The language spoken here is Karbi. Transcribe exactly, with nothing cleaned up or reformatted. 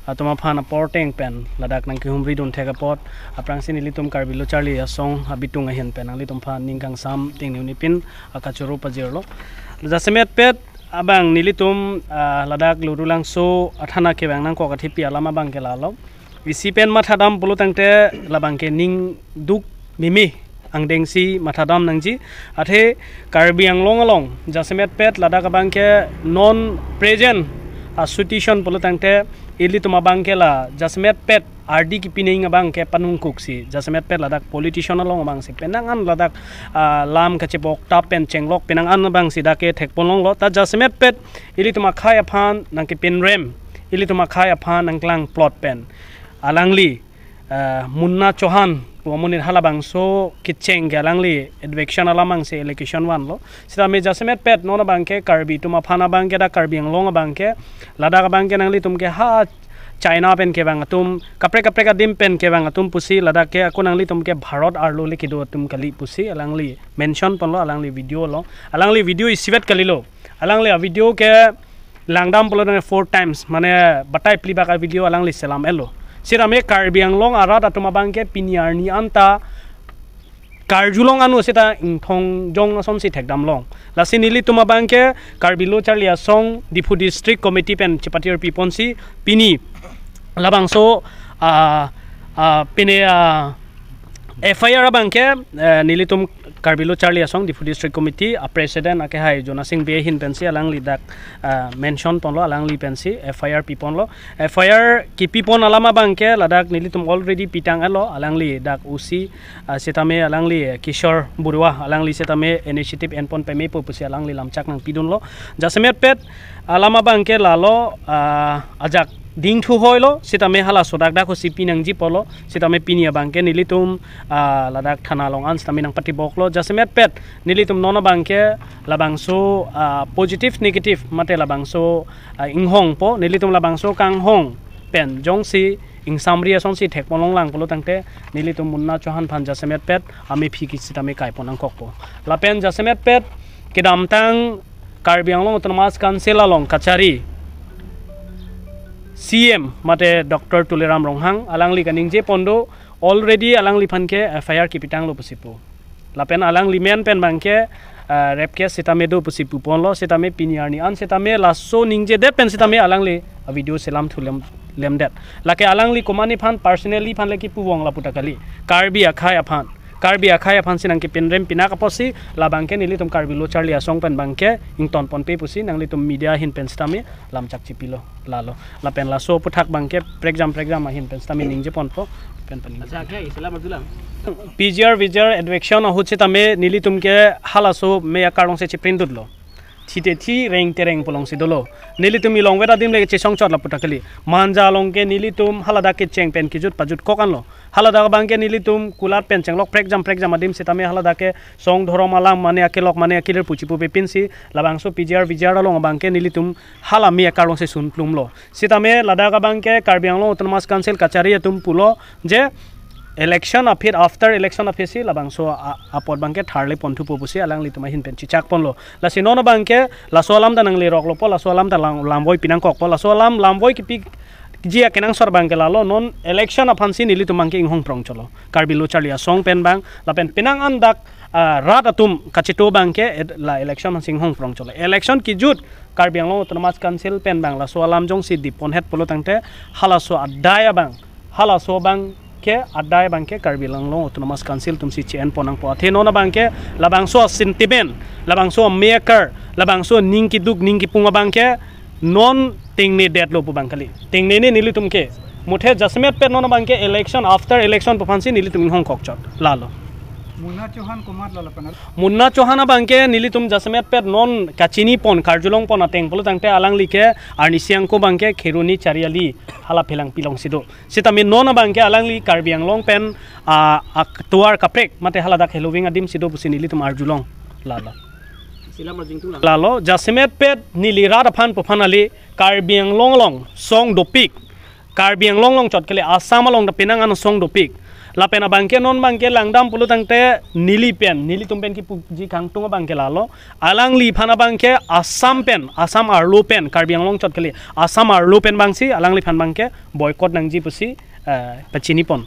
atum aphan apor ateng pen ladak nangkehumri dun thek apot, aphrangsi nelitum Karbi Lo Charli Asong abitung ahin pen nanglitum aphan ning kangsam tengne un'e pin akachoro pajirlo. Jasemetpet abang nelitum, ah, ladak Lorulangso athana kevang nangkok athepi alam abang ke lalo. Isi pen mathadam pulo tangte labang ke ning duk mimi angdengsi mathadam nangji. Athe Karbi Anglong along jasemetpet ladak abang ke non present a situation pulo tangte ilitum abang ke la jasemetpet ardi kipi neng abang ke panungkuksi, jasemetpet ladak politician along abangsi penang an ladak, ah, lam kachebok tap pen chenglok penang an abangsi dak ke thekponlonglo. Ta jasemetpet ilitum akhei aphan nangkepinrem, ilitum akhei aphan nangklang plot pen alangli, ah, Munna Chauhan pu amonit halabangso kecheng ke alangli eviction alam angsi allegation vanlo. Sitame jasemetpet non abang ke Karbi atum aphan abang ke dak Karbi Anglong abang ke ladak abang ke nanglitum ke ha China pen kevang atum, kaprek kaprek adim pen kevang atum pusi ladak ke ako nanglitum ke Bharat arlo le kedo atum kali pusi alangli mention ponlo alangli video along. Alangli video isivet kalilo. Alangli avideo ke langdam pulo tangte four times, mane batai phli bak avideo alangli selam-etlo. Sitame Karbi Anglong arat atum abang ke pini arni anta karjulong anu seta ingthong jong asonsi thekdamlong. Lasi nelitum abang ke Karbi Lo Charli Asong Diphu District Committee pen chepati arpi ponsi pini labangso, ah, ah, pini, ah, F I R abang ke, eh, nelitum Karbi Lo Charli Asong Diphu District Committee a President akehai Jonasing Bey ahin pensi alangli dak, ah, mention ponlo, alangli pensi F I R piponlo. F I R kipipon alam abang ke ladak nelitum already pitang-etlo, alangli dak O C, ah, sitame alangli, eh, Kishore Borua, alangli sitame initiative enpon pemepo pusi alangli lamchak nangpidunlo. Jasemetpet alam abang ke lalo, ah, ajak dingthu hoilo, sitame halaso dak dak ho si pinangji pulo, sitame pini abang ke nelitum, ah, ladak thana along an sitame nangpatiboklo. Jasemetpet nelitum non abang ke labangso, ah, positive negative mate labangso, ah, inghongpo, nelitum labangso kanghong pen jongsi ingsamri asonsi thekponlonglang pulo tangte nelitum Munna Chauhan aphan jasemetpet amephi ke sitame kaipon nangkokpo. Lapen jasemetpet kedamtang Karbi Anglong Autonomous Council along kachari C M mate Doctor Tuliram Ronghang alangli kaningje pon do, already alangliphan ke F I R kipitanglo pusi pu. Lapen alangli men pen abang ke, ah, rape case sitame do pusi puponlo, sitame pini arni an sitame laso ningjedet pen sitame alangli avideo selamthu lem, lemdet. Lake alangli komatne aphan personally aphan le kipuvong lapu ta kali. Karbi akhei aphan, Karbi akhei aphansi nangkepinrem pinak apotsi labang ke nelitum Karbi Lo Charli Asong pen abang ke ingtonponpe pusi nanglitum media ahin pen sitame lamchak chipilo lalo. Lapen laso aputhak abang ke prekjam prekjam ahin pen sitame ningje ponpo. Pen pen. Acha, okay, selamat dulang. P G R V G R eviction ahut sitame nelitum ke halaso me akarong si chiprindutlo. Thite thi, rengte reng pu alongsi dolo. Nelitum ilongvet adim le chesongchot lapu ta kali. Manja along ke nelitum haladak kecheng pen kejut pajut kok anlo. Haladak abang ke nelitum kulat pen chenglok prekjam prekjam adim sitame haladak ke song dhorom alam mane akelok mane akelir pu chipupe pinsi labangso P G R V G R along abang ke nelitum hala me akarong si sunplumlo. Sitame ladak abang ke Karbi Anglong Autonomous Council kachari atum pulo je election aphi, after election aphi si labangso a-, apot abang ke tharle ponthupo pusi alanglitum ahin pen chichak ponlo. Lasi non abang ke laso alam ta nangleroklo po, laso alam ta lam, lamvoi pinangkokpo, laso alam lamvoi kipiji akenangsot abang ke lalo, non election aphansi nelitum abang ke inghong prong cholo. Karbi Lo Charli Asong pen abang, lapen penang an dak, ah, rat atum kachito abang ke ed-, la election aphansi inghong prong cholo. Election kejut Karbi Anglong Autonomous Council pen abang laso alam jongsi dipon het pulo tangte halaso adai abang, halaso abang ke adai abang ke Karbi Anglong Autonomous Council atumsi che-enpon nangpo. Athe non abang ke labangso sentiment, labangso me akar, labangso ning keduk ning kepung abang ke non tengnedetlo pu abang kali. Tengnene nelitum ke. Muthe jasemetpet non abang ke election, after election pu aphansi nelitum inghong kokchot. Lalo. Munna Chauhan komatlo lapen? Munna Chauhan abang ke nelitum jasemetpet non kachinipon karjulongpon ateng pulo tangte alangli ke arnisi ako abang ke Kheroni Chariali hala Phelangpi alongsi do. Sitame non abang ke alangli Karbi Anglong pen, ah, aktovar kaprek mate haladak heloving adim si do pusi nelitum arjulong. Lalo. Sila marjing tulang. Lalo, jasemetpet neli rat aphan pu aphan kali, Karbi Anglong along song dopik. Karbi Anglong along chot kali, Assam along ta penang an song dopik. Lapen abangke non abangke langdam pulo tangte neli pen, nelitum pen kipuji kangtung abangke lalo. Alangliphan abangke Assam pen, Assam arlo pen, Karbi Anglong chot kali, Assam arlo pen abangsi alangliphan abangke boycott nangji pusi, eh, pachini pon.